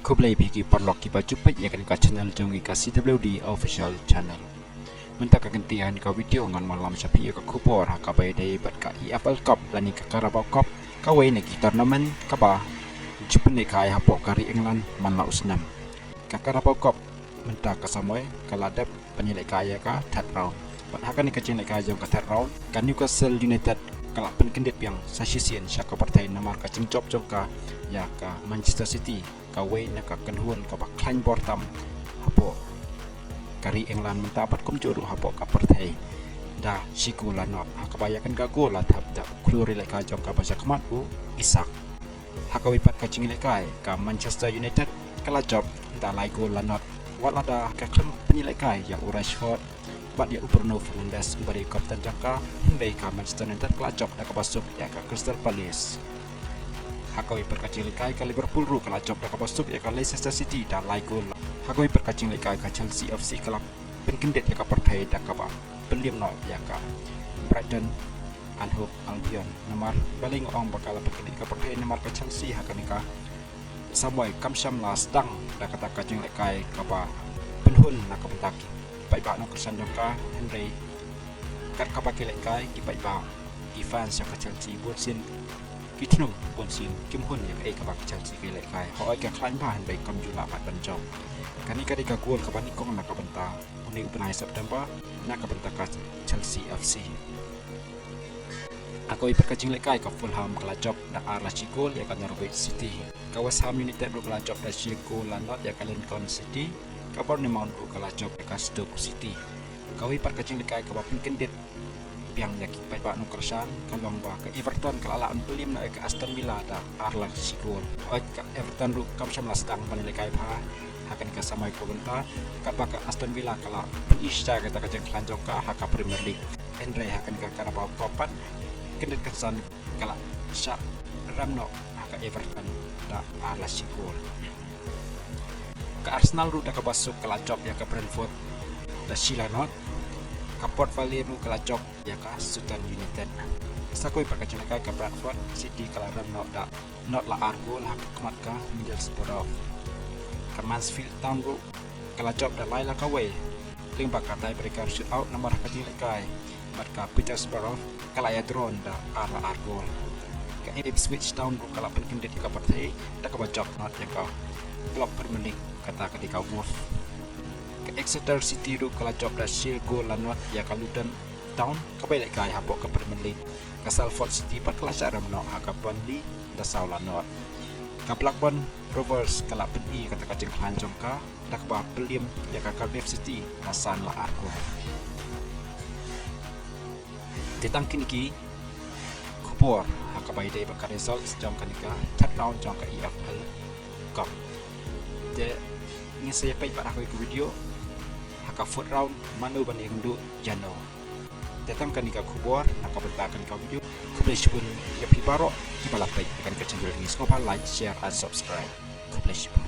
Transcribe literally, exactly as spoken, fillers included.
Khublei phi ki paralok kiba ju peit ïa kane ka channel jong ngi ka C W D Official Channel. Mynta ka kynti ha kane ka video ngan wallam sha phi ïa ka khubor ha kaba ïadei bad ka E F L Cup lane ka Carabao Cup, kawei na ki tournament kaba ju pynlehkai hapoh ka ri England man la u snem. Ka Carabao Cup mynta ka samoi ka la dep ban ïalehkai ïa ka third round. Bad ha kane ka jinglehkai jong ka third round, ka Newcastle United ka la pynkyndit biang sa shisien sha ka pyrthei namar ka jingjop jong ka ïa ka Manchester City, kawei na ka kynhun kaba khlaiñ bor tam hapoh ka ri England mynta bad kumjuh ruh hapoh ka pyrthei, da shi gol la nod, ha kaba ïa kane ka gol la thep da u khlur ïalehkai jong ka ba sha khmat, u Isak. Ha kawei pat ka jinglehkai, ka Manchester United ka la jop da lai gol la nod, wat la da ka khlem pynïalehkai ïa u Rashford bad ïa u Bruno Fernandes uba dei u kapten jong ka, hynrei ka Manchester United ka la jop da kaba suk ïa ka Crystal Palace. Ha kawei pat ka jinglehkai, ka Liverpool ruh ka la jop da kaba suk ïa ka Leicester City da lai gol. Ha kawei pat ka jinglehkai, ka Chelsea F C ka la pynkyndit ïa ka pyrthei da kaba pynliem noh ïa ka Brighton and Hove Albion. Namar balei nga ong ba ka la pynkyndit ïa ka pyrthei? Namar ka Chelsea ha kane ka samoi kam shym la sdang da kata ka jinglehkai kaba pynhun na ka bynta ki paidbah nongkyrshan jong ka, hynrei kat kaba ki lehkai, ki paidbah, ki fans jong ka Chelsea bunsien ki thnum, bunsien kim hun ïa kaei kaba ka Chelsea ka lehkai. Hooid, ka khlaiñ bha hynrei kam ju lah pat ban jop. Kane ka dei ka gol kaba nyngkong na ka bynta une u bnai September na ka bynta ka Chelsea F C. Ha kawei pat ka jinglehkai, ka Fulham ka la jop da ar la shi gol ïa ka Norwich City. Ka West Ham United ruh ka la jop da shi gol la nod ïa ka Lincoln City. Ka Bournemouth ruh ka la jop ïa ka Stoke City. Kawei pat ka jinglehkai kaba pynkyndit biang ïa ki paidbah nongkyrshan ka long ba ka Everton ka la lah ban pynliem noh ïa ka Aston Villa da ar la shi gol. Hooid, ka Everton ruh kam shym la sdang ban lehkai bha ha kane ka samoi kaba mynta, katba ka Aston Villa ka la pyni shatai kata ka jingkhlaiñ jong ka ha ka Premier League. Hynrei ha kane ka Carabao Cup pat, kyndit kynsan ka la shah rem noh ha ka Everton da ar la shi gol. Ka Arsenal ruh da kaba suk ka la jop ïa ka Brentford da shi la nod. Ka Port Vale ruh ka la jop ïa ka Sutton United. Sa kawei pat ka jinglehkai, ka Bradford City ka la rem noh da nod la ar gol ha khmat ka Middlesbrough. Ka Mansfield Town ruh ka la jop da lai la kawei lyngba ka tiebreaker shootout namar ha ka jinglehkai bad ka Peterborough ka la ïa draw da ar la ar gol. Ka Ipswich Town ruh ka la pynkyndit ïa ka pyrthei da kaba jop nod ïa ka club Premier League, kata ka dei ka Wolves. Ka Exeter City ruh ka la jop da shi gol la nod ïa ka Luton Town kaba ïalehkai hapoh ka Premier League. Ka Salford City pat ka la shah rem noh ha ka Burnley da saw la nod. Ka Blackburn Rovers ka la pyni kata ka jingkhlaiñ jong ka da kaba pynliem ïa ka Cardiff City da san la ar gol. Te tang kine ki khubor ha kaba ïadei bad ka results jong kane ka third round jong ka E F L Cup. Te ngin sa ïa peit pat ha kawei ka video ha ka fourth round, mano ban ïakynduh ïano. Te tang kane ka khubor na ka bynta kane ka video. Khublei shibun ïa phi baroh kiba la peit ïa kane ka channel jong ngi. Sngewbha like, share and subscribe. Khublei shibun.